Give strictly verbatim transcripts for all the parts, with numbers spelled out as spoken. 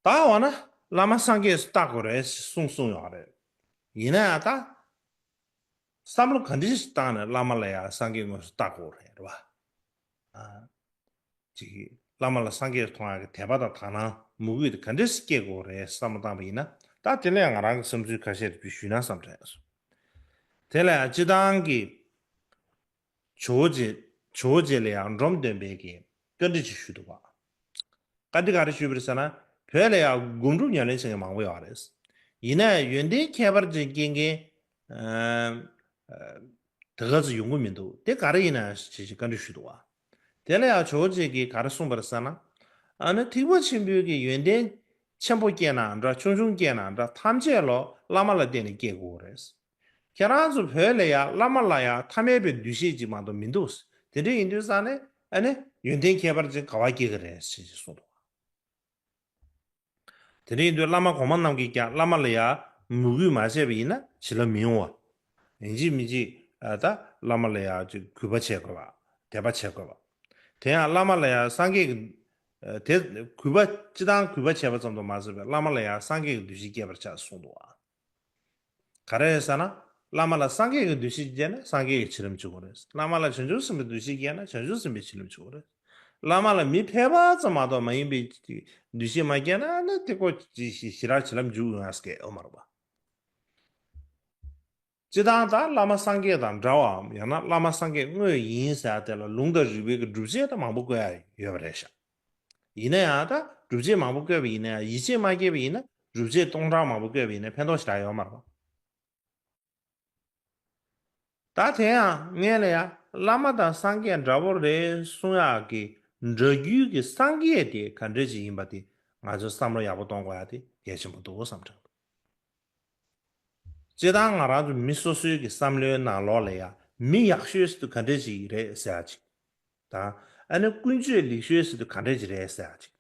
ད་འོ་ན་བླ་མ་སངས་རྒྱས་སུ་བལྟ་དགོས་རེད་ཞེས་གསུངས་གསུངས་ཡོད་རེད། ཡིན་ན་ཡང་ད་བསམ་བློ་ག་འདྲ་ཞིག་བཏང་ནས་བླ་མ་ལ་ཡང་སངས་རྒྱས་དངོས་སུ་བལྟ་དགོས་རེད་རེད་བ། ཨ། ཅིག་བླ་མ་ལ་སངས་རྒྱས་མཐོང་ཡག་གི་དད་པ་དང་དག་སྣང་མོས་གུས་དེ་ག་འདྲ་ཞིག་སྐྱེ་དགོས་རེད་བསམ་བློ་བཏང་པ་ཡིན་ན། ད་དེ་ལ་ཡང་ང་རང་གི་བསམ་ཚུལ་ཁ་ཤས་རེ་ཞུས་ན་བསམ་དྲན་སོང་། དེ་ལ་ཡང་སྤྱི་བཏང་གི་ཇོ་བོ་རྗེ་ཇོ་བོ་རྗེ་ལ་ཡང་འབྲོམ་སྟོན་པས་ཀྱི་བཀའ་འདྲི་ཅིག་ཞུས་འདུག་བ། བཀའ་འདྲི་ག་རེ་ཞུས་པ་རེད་ཟེར་ན། བོད་ལ་ཡང་སྒོམ་སྒྲུབ་ཉམས་ལེན་བྱེད་མཁན་མང་པོ་ཡོད་རེད། ཡིན་ན་ཡང་ཡོན་ཏན་ཁྱད་པར་ཅན་སྐྱེ་མཁན་ཨ་ཨ་དེ་ག་ཚོད་ཡོང་གི་མི་འདུག་དེ་ག་རེ་ཡིན་ན་ཞེས་བཀའ་འདྲི་ཞུས་འདུག་བ། དེ་ལ་ཡང་ཇོ་བོ་རྗེ་གིས་ག་རེ་གསུངས་པ་རེད་ཟེར་ན། ཨ་ནི་ཐེག་པ་ཆེན་པོའི་གི་ཡོན་ཏན་ཆེན་པོ་སྐྱེས་ན་འདྲ་ཆུང་ཆུང་སྐྱེས་ན་འདྲ་ཐམས་ཅད་ལོ་བླ་མ་ལ་བརྟེན་ནས་སྐྱེ་དགོས་རེད། ཁྱེད་རང་ཚོ་བོད་ལ་ཡང་བླ་མ་ལ་ཡང་ཐ་མལ་པའི་འདུ་ཤེས་ཅིག་མ་གཏོགས་མི་འདུག་དེ་འདྲ་ཡིན་དུས་ཙང་ནས་ཨ་ནི་ཡོན་ཏན་ཁྱད་པར་ཅན་ག་བ་སྐྱེ་གི་རེད་ཞེས་གསུངས་འདུག་དེ་འདྲ་ཡིན་དུས་བླ་མ་གོང་མ་རྣམས་ཀྱིས་ཀྱང་བླ་མ་ལ་ཡང་མོས་གུས་མ་བྱས་པ་ཡིན་ན་བྱིན་རླབས་མི་ཡོང་བ། ཡིན་གཅིག་མིན་གཅིག་ཨ་ད་བླ་མ་ལ་ཡང་ཅིག་གུས་པ་བྱེད་དགོས་པ། དད་པ་བྱེད་དགོས་པ། དེ་ཡང་བླ་མ་ལ་ཡང་སངས་རྒྱས་ཀྱི་ཨ་དེ་གུས་པ་སྤྱི་བཏང་གུས་པ་བྱས་པ་ཙམ་དུ་མ་ཟད་པའི་བླ་མ་ལ་ཡང་སངས་རྒྱས་ཀྱི་འདུ་ཤེས་སྐྱེད་པར་བྱ་གསུངས་འདུག་བ། ག་རེ་རེད་ཟེར་ན། བླ་མ་ལ་སངས་རྒྱས་ཀྱི་འདུ་ཤེས་སྐྱེས་ན་སངས་རྒྱས་ཀྱི་བྱིན་རླབས་འཇུག་གི་རེད། བླ་མ་ལ་བྱང་ཆུབ་སེམས་དཔའི་འདུ་ཤེས་སྐྱེས་ན་བྱང་ཆུབ་སེམས་དཔའི་བྱིན་རླབས་འཇུག་གི་རེད། བླ་མ་ལ་མི་ཕལ་པ་ཙམ་མ་གཏོགས་མ་ཡིན་པའི་འདུ་ཤེས་མ་སྐྱེས་ན་ནི་དེ་ཀོ་ཞི་ཞི་རག་བྱིན་རླབས་འཇུག་ཡོང་ཡ་སྐད་ཡོད་མ་རེད་པ། སྤྱི་བཏང་ད་བླ་མ་སངས་རྒྱས་དང་འདྲ་བའམ་ཡང་ན་བླ་མ་སངས་རྒྱས་དངོས་ཡིན་ཟེར་ཡ་དེ་ལ་ལུང་དང་རིགས་པའི་གི་སྒྲུབ་བྱེད་ད་མང་པོ་བཀོད་ཡ་ཡོད་པ་རེད་ཤག་ཡིན་ན་ཡང་ད་སྒྲུབ་བྱེད་མང་པོ་བཀོད་པ་ཡིན་ན་ཡང་ཡིད་ཆེས་མ་སྐྱེས་པ་ཡིན་ན་སྒྲུབ་བྱེད་སྟོང་ཕྲག་མང་པོ་བཀོད་པ་ཡིན་ན་ཕན་ཐོགས་ཞེ་དྲག་ཡོད་མ་རེད་པ། ད་དེ་ཡང་ངས་ལ་ཡ་བླ་མ་དང་སངས་རྒྱས་འདྲ་པོ་རེད་གསུང་ཡག་གི་འདྲ་རྒྱུའི་གི་སངས་རྒྱས་དེ་ག་འདྲ་ཅིག་ཡིན་པ་དེ་ང་ཚོས་བསམ་བློ་ཡག་པོ་གཏོང་དགོས་ཡ་དེ་གལ་ཆེན་པོ་འདུག་བསམ་དྲན་འདུག་སྤྱིར་བཏང་ང་རང་ཚོ་མི་སོ་སོའི་གི་བསམ་བློའི་ནང་ལོགས་ལ་ཡ་མི་ཡག་ཤོས་ཟེར་དུས་ག་འདྲ་ཅིག་རེད་ཟེར་ཡ་ཅིག་དང་། ཨ་ནི་ཀུན་སྤྱོད་ལེགས་ཤོས་ཟེར་དུས་ག་འདྲ་ཅིག་རེད་ཟེར་ཡ་ཅིག་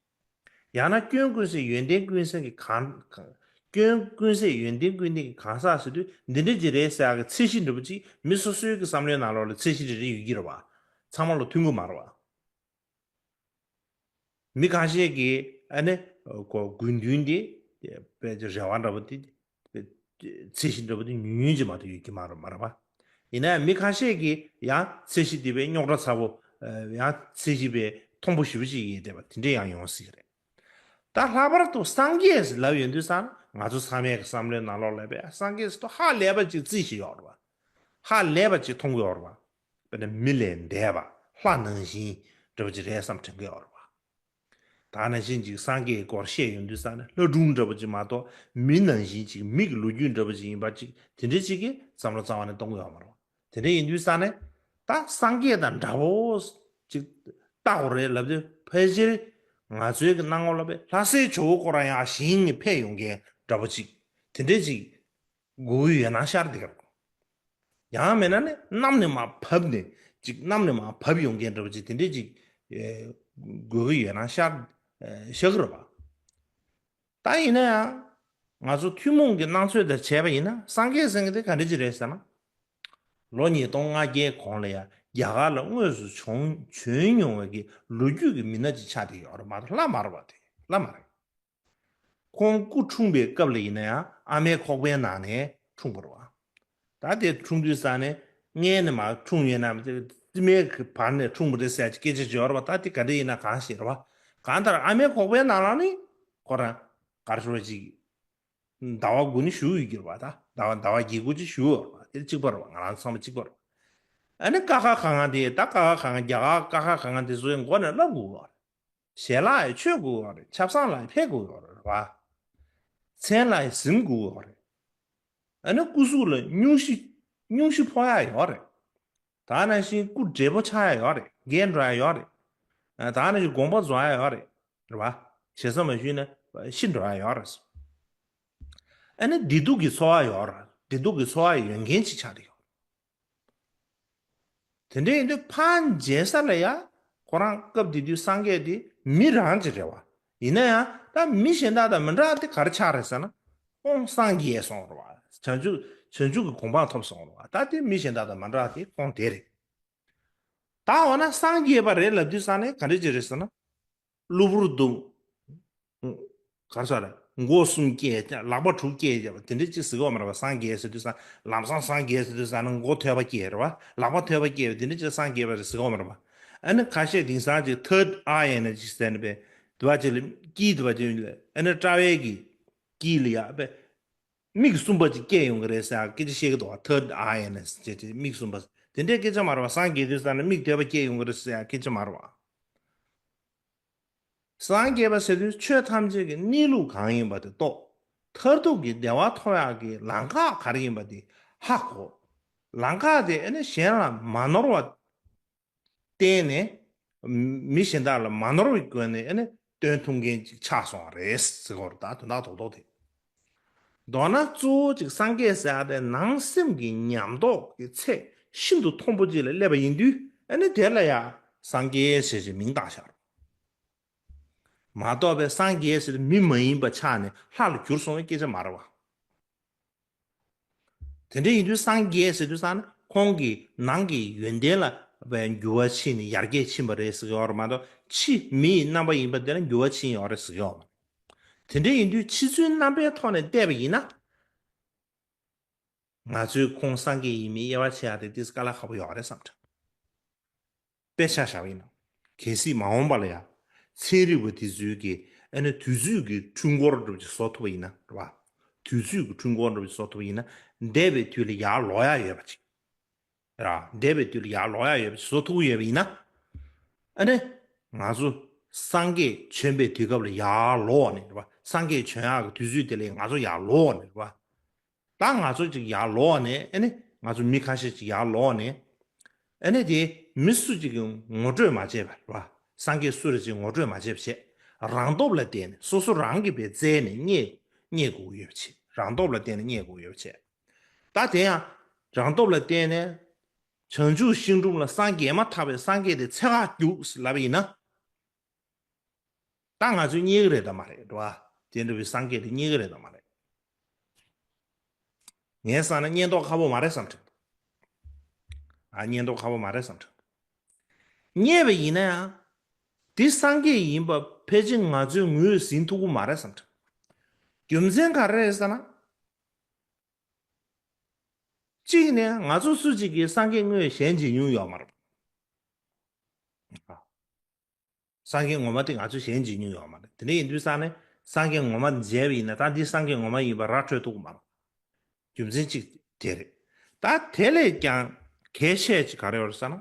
ཡང་ན་སྐྱོན་ཀུན་ཟད་ཡོན་ཏན་ཀུན་ཟད་ཀྱི་གང་། སྐྱོན་ཀུན་ཟད་ཡོན་ཏན་ཀུན་ལྡན་གྱི་གང་ཟག་ཟེར་དུས་འདི་འདྲ་ཅིག་རེད་ཟེར་ཡག་གི་ཚད་གཞི་འདྲ་པོ་ཅིག་མི་སོ་སོའི་གི་བསམ་བློའི་ནང་ལོགས་ལ་ཚད་གཞི་རེ་རེ་ཡོད་ཀྱི་རེད་བ། ཚང་མ་ལ་མཐུན་གྱི་མ་རེད་བ། མི་ཁ་ཤས་ཀྱིས་ཨ་ནི་ཁོ་དགོས་འདུན་དེ་དཔེ་ཅིག་རེ་བ་འདྲ་པོ་དེ་ཚད་གཞི་འདྲ་པོ་དེ་ཉུང་ཉུང་ཅིག་མ་གཏོགས་ཡོད་ཀྱི་མ་རེད་མ་རེད་བ། ཡིན་ན་ཡང་མི་ཁ་ཤས་ཀྱིས་ཡང་ཚད་གཞི་དེ་དཔེ་རྙོག་དྲ་ཚ་པོ། ཡང་ཚད་གཞི་དཔེ་མཐོན་པོ་ཞེ་པོ་ཅིག་ཡིན་བསྡད་པ་དེ་འདྲས་ཡང་ཡོང་སྲིད་ཀྱི་རེད། ད་ལྷག་པར་དུ་སངས་རྒྱས་ལབ་ཡོང་དུས་ཙང་ང་ཚོ་ཚང་མའི་བསམ་བློའི་ནང་ལོགས་ལ་དཔེ་སངས་རྒྱས་དེ་ཧ་ལས་པ་ཅིག་རྩིས་ཤིག་ཡོད་རེད་བ། ཧ་ལས་པ་ཅིག་མཐོང་གི་ཡོད་རེད་བ། དཔེར་ན་མི་ལས་འདས་པ་ལྷ་ནང་བཞིན་འདྲ་པོ་ཅིག་རེད་བསམ་དྲན་གི་ཡོད་རེད་བ། ད་ནང་བཞིན་ཅིག་སངས་རྒྱས་སྐོར་བཤད་ཡོང་དུས་ཙང་ནས་ལྷ་སྒྲུང་འདྲ་པོ་ཅིག་མ་གཏོགས་མི་ནང་བཞིན་ཅིག་མི་གི་ལོ་རྒྱུས་འདྲ་པོ་ཅིག་ཡིན་པ་ཅིག་དེ་འདྲའི་ཅིག་གི་བསམ་བློ་རྩ་བ་ནས་གཏོང་གི་ཡོད་མ་རེད། དེ་འདྲ་ཡིན་དུས་ཙང་ནས་ད་སངས་རྒྱས་དང་འདྲ་པོ་ཅིག་བལྟ་དགོས་རེད་ལབ་དུས་ཕལ་ཆེར་ང་ཚོའི་གི་སྣང་ངོ་ལ་དཔེ་ལྷ་སའི་ཇོ་བོ་ཁོ་རང་ཡང་ཞིང་ནས་ཕེབས་ཡོང་མཁན་འདྲ་པོ་ཅིག་དེ་འདྲའི་ཅིག་དགོས་ཀྱི་ཡོད་ན་ཤར་འདི་གར། ཡང་མིན་ན་ནི་གནམ་ནས་མར་བབས་ནས་ཅིག་གནམ་ནས་མར་བབས་ཡོང་མཁན་འདྲ་པོ་ཅིག་དེ་འདྲས་ཅིག་ཨེ་དགོས་ཀྱི་ཡོད་ན་ཤར་ཨེ་ཤར་གི་རེད་པ། ད་ཡིན་ན་ཡང་ང་ཚོ་ཐུན་མོང་གི་སྣང་ཚོད་དང་བྱས་པ་ཡིན་ན་སངས་རྒྱས་ཟེར་མཁན་དེ་ག་འདྲ་ཅིག་རེད་ཟེར་ན། ལོ་ཉིས་སྟོང་ལྔ་བརྒྱའི་གོང་ལ་ཡང་རྒྱ་གར་ལ་དངོས་སུ་བྱོན་བྱོན་མྱོང་བའི་གི་ལོ་རྒྱུས་ཀྱི་མི་སྣ་ཅིག་ཆགས་བསྡད་ཡོད་རེད་མ་གཏོགས་བླ་མ་རེད་པ་དེ་བླ་མ་རེད། ཁོང་སྐུ་འཁྲུངས་པའི་སྐབས་ལ་ཡིན་ན་ཡང་ཨ་མའི་ཁོག་པའི་ནང་ནས་འཁྲུངས་པ་རེད་པ། ད་དེ་འཁྲུངས་དུས་ཙང་ནས་མངལ་ནས་མར་འཁྲུངས་ཡོད་ན་རྩིབ་མའི་བར་ནས་འཁྲུངས་པ་རེད་ཟེར་གྱི་སྐད་ཆ་བརྗོད་རེད་པ། ད་དེ་ག་འདྲ་ཡིན་ན་གང་ཤེས་རེད་པ། གང་ལྟར་ཨ་མའི་ཁོག་པའི་ནང་ལ་ནི་ཁོ་རང་ག་རེ་ཞུ་བ་ཅིག་ཟླ་བ་དགུ་ནི་བཞུགས་ཡོད་ཀྱི་རེད་པ། ད་ཟླ་བ་ཟླ་བ་བརྒྱད་དགུ་ཅིག་བཞུགས་ཡོད་རེད་པ། དེ་གཅིག་པ་རེད་པ། ང་རང་ཚང་མ་གཅིག་པ་རེད་པ། ཨ་ནི་ཀ་ཁ་ག་ང་དེ་ད་ཀ་ཁ་ག་ང་རྒྱ་གར་ཀ་ཁ་ག་ང་དེ་ཚོའི་མགོ་ནས་བསླབ་དགོས་པ་རེད། ཞལ་ལག་ཡང་མཆོད་དགོས་ཡོད་རེད། ཆབ་གསང་ལ་ཡང་ཕེབས་དགོས་ཡོད་རེད་བ། མཚན་ལ་ཡང་གཟིམ་དགོས་ཡོད་རེད། ཨ་ནི་སྐུ་གཟུགས་ལ་སྙུང་གཞི་སྙུང་གཞི་ཕོག་ཡག་ཡོད་རེད། ད་ནང་བཞིན་སྐུ་བགྲེས་པོ་ཆགས་ཡག་ཡོད་རེད། རྒས་འགྲོ་ཡག་ཡོད་རེད། ཨ་ད་ནང་བཞིན་དགོངས་པ་རྫོགས་ཡག་ཡོད་རེད། རེད་བ། བྱས་ཙང་མ་ཞུས་ན་ཤི་འགྲོ་ཡག་ཡོད་རེད། ཨ་ནི་བདེ་སྡུག་གི་འཚོ་བ་ཡོད་རེད། བདེ་སྡུག་གི་འཚོ་བ་ཡོད་མཁན་ཅིག་ཆགས་བསྡད་ཡོད་རེད། དེ་འདྲ་ཡིན་དུས་ཕར་མཇལ་ས་ལ་ཡ་ཁོ་རང་སྐབས་དེ་དུས་སངས་རྒྱས་དེ་མི་རང་ཅིག་རེད་བ། ཡིན་ན་ཡང་ད་མི་གཞན་དག་དང་མི་འདྲ་བ་དེ་ག་རེ་ཆགས་རེད་ཟེར་ན། ཁོང་སངས་རྒྱས་སོང་རེད་བ། བྱང་ཆུབ་བྱང་ཆུབ་ཀྱི་གོ་འཕང་ཐོབ་སོང་རེད་བ། ད་དེ་མི་གཞན་དག་དང་མ་འདྲ་བ་དེ་ཁོང་དེ་རེད། ད་འོ་ན་སངས་རྒྱས་པ་རེད་ལབ་དུས་ཙང་ནས་ག་འདྲ་ཅིག་རེད་ཟེར་ན། གློ་བུར་དུ། ཁ་ ག་རེ་ཟེར་རེད། མགོ་གསུམ་སྐྱེས། ལག་པ་དྲུག་སྐྱེས། དེ་འདྲ་ཅིག་ཟེར་གི་ཡོད་མ་རེད་པ། སངས་རྒྱས་ཟེར་དུས་ཙང་། ལམ་སང་སངས་རྒྱས་ཟེར་དུས་ཙང་ནི་མགོ་ཐོད་པ་སྐྱེས་རེད་པ། ལག་པ་ཐོད་པ་སྐྱེས་པ་དེ་འདྲ་ཅིག་སངས་རྒྱས་པ་རེད་ཟེར་གི་ཡོད་མ་རེད་པ། ཨ་ནི་ཁ་ཤས་དེང་སང་ཅིག་third eye ནི་ཅིག་ཟེར་ནས་པས། དུ་བ་ཅིག་ལ་དཀྱིལ་དུ་བ་ཅིག་ལ། ཨ་ནི་དཔྲལ་བའི་གི་དཀྱིལ་ལ་ཡ་པས། མིག་གསུམ་པ་ཅིག་སྐྱེས་ཡོང་གི་རེད་ཟེར་སྐད་ཆ་བཤད་ཀྱི་འདུག་བ། third eye ནི་ཟེར་ཏེ་མིག་གསུམ་པ། དེ་འདྲའི་སྐད་ཆ་མ་རེད་པ། སངས་རྒྱས་དུས་ཙང་ནི་མིག་ཐོད་པ་སྐྱེས་ཡོང་གི་རེད་ཟེར་སྐད་ཆ་མ་རེད་པ། སངས་རྒྱས་པ་ཟེར་དུས་ཆོས་ཐམས་ཅད་ཀྱི་གནས་ལུགས་གང་ཡིན་པ་དེ་རྟོགས། མཐར་ཐུག་གི་བདེ་བ་ཐོབ་ཡག་གི་ལམ་ཁ་ག་རེ་ཡིན་པ་དེ་ཧ་གོ། ལམ་ཁ་དེ་ཨ་ནི་གཞན་ལ་མ་ནོར་བ་བསྟན་ནས། མི་གཞན་དག་ལ་མ་ནོར་བའི་སྒོ་ནས་ཨ་ནི་སྟོན་ཐུབ་མཁན་ཅིག་ཆགས་སོང་བ་རེད་ཟེར་གོ་རེད། ད་དོན་དག་རྡོག་རྡོག་དེ། མདོར་ན་གཙོ་བོ་ཅིག་སངས་རྒྱས་ཟེར་ཡག་དེ་ནང་སེམས་ཀྱི་ཉམས་རྟོགས་ཀྱི་ཚད་ཤིན་ཏུ་མཐོན་པོ་ཅིག་ལ་སླེབས་པ་ཡིན་དུས། ཨ་ནི་དེ་ལ་ཡ་སངས་རྒྱས་ཞེས་ཀྱི་མིང་བཏགས་བཞག་རེད། མ་གཏོགས་པའི་སངས་རྒྱས་ཟེར་དུས་མི་མ་ཡིན་པ་ཆགས་ནས་ལྷ་ལ་གྱུར་སོང་བའི་སྐད་ཆ་མ་རེད་པ། དེ་འདྲ་ཡིན་དུས་སངས་རྒྱས་ཟེར་དུས་ཙང་ནི་ཁོང་གི་ནང་གི་ཡོན་ཏན་ལ་བའི་འགྱུར་བ་ཕྱིན་ནས་ཡར་རྒྱས་ཕྱིན་པ་རེད་ཟེར་གྱི་ཡོད་རེད་མ་གཏོགས། ཕྱི་མི་ཡི་རྣམ་པ་ཡིན་པ་དེ་ལ་འགྱུར་བ་ཕྱིན་ཡོད་རེད་ཟེར་གྱི་ཡོད་མ་རེད། དེ་འདྲ་ཡིན་དུས་ཕྱི་ཚུལ་རྣམ་པའི་ཐོག་ནས་བལྟས་པ་ཡིན་ན། ང་ཚོས་ཁོང་སངས་རྒྱས་ཡིན་མིན་དབྱེ་བ་ཕྱེ་ཡག་དེ་ཏོག་ཙམ་དཀའ་ལས་ཁག་པོ་ཡོད་རེད་བསམ་དྲན། དཔེ་ཆ་བཞག་པ་ཡིན་ན། གལ་སྲིད་མ་འོངས་པ་ལ་ཡང་ཚན་རིག་པ་དེ་ཚོས་ཀྱི་ཨ་ནི་དུས་ཚོད་ཀྱི་འཕྲུལ་འཁོར་འདྲ་པོ་ཅིག་བཟོ་ཐུབ་པ་ཡིན་ན་རེད་པ། དུས་ཚོད་ཀྱི་འཕྲུལ་འཁོར་འདྲ་པོ་ཅིག་བཟོ་ཐུབ་པ་ཡིན་ན། འདས་པའི་དུས་ལ་ཡར་ལོག་ཡག་ཡོད་པ་ཅིག་རེད་པ། འདས་པའི་དུས་ལ་ཡར་ལོག་ཡག་ཡོད་པ་ཅིག་བཟོ་ཐུབ་ཀྱི་ཡོད་པ་ཡིན་ན། ཨ་ནི་ང་ཚོ་སངས་རྒྱས་བྱོན་པའི་དུས་སྐབས་ལ་ཡར་ལོག་ནས་རེད་པ། སངས་རྒྱས་བྱོན་ཡག་གི་དུས་ཚོད་དེ་ལ་ང་ཚོ་ཡར་ལོག་ནས་རེད་པ། ད་ང་ཚོ་ཅིག་ཡར་ལོག་ནས། ཨ་ནི་ང་ཚོ་མི་ཁ་ཤས་ཅིག་ཡར་ལོག་ནས། ཨ་ནི་དེ་མི་སུ་གཅིག་གིས་ངོ་སྤྲོད་མ་བྱས་པ་རེད་པ། སངས་རྒྱས་སུ་རེད་ཅེས་ངོ་སྤྲོད་མ་བྱས་པ་བྱས། རང་སྟོབས་ལ་བརྟེན་ནས། སོ་སོ་རང་གིས་བས་བཙལ་ནས་རྙེད་རྙེད་དགོས་ཀྱི་ཡོད་པ་བྱས། རང་སྟོབས་ལ་བརྟེན་ནས་རྙེད་དགོས་ཀྱི་ཡོད་པ་བྱས། ད་དེ་ཡང་རང་སྟོབས་ལ་བརྟེན་ནས་བྱང་ཆུབ་ཤིང་དྲུང་ལ་སངས་རྒྱས་མ་ཐག་པའི་སངས་རྒྱས་དེ་འཚོལ་ག་རྒྱུགས་ལབ་པ་ཡིན་ན། ད་ང་ཚོས་རྙེད་ཀྱི་རེད་དམ་མ་རེད་རེད་པ། དེ་འདྲ་བའི་སངས་རྒྱས་དེ་རྙེད་ཀྱི་རེད་དམ་མ་རེད། ངའི་བསམ་ན་རྙེད་མདོག་ཁ་པོ་མ་རེད་བསམ་དྲན། ཨ། རྙེད་མདོག་ཁ་པོ་མ་རེད་བསམ་དྲན། རྙེད་པ་ཡིན་ན་ཡང་། དེ་སངས་རྒྱས་ཡིན་པ་ཕལ་ཆེར་ང་ཚོས་ངོས་ཟིན་ཐུབ་ཀྱི་མ་རེད་བསམ་དྲན། རྒྱུ་མཚན་ག་རེ་རེད་ཟེར་ན། གཅིག་ནས་ང་ཚོ་སུ་གཅིག་གིས་སངས་རྒྱས་དངོས་ཞལ་མཇལ་མྱོང་ཡོད་མ་རེད། སངས་རྒྱས་ངོ་མ་དེ་ང་ཚོས་ཞལ་མཇལ་མྱོང་ཡོད་མ་རེད། དེ་འདྲ་ཡིན་དུས་ཙང་ནས་སངས་རྒྱས་ངོ་མ་མཇལ་བ་ཡིན་ན། ད་འདི་སངས་རྒྱས་ངོ་མ་ཡིན་པ་ར་འཕྲོད་ཐུབ་ཀྱི་མ་རེད། རྒྱུ་མཚན་གཅིག་དེ་རེད། ད་དེ་ལས་ཀྱང་གལ་ཆེ་ཅིག་ག་རེ་ཡོད་རེད་ཟེར་ན།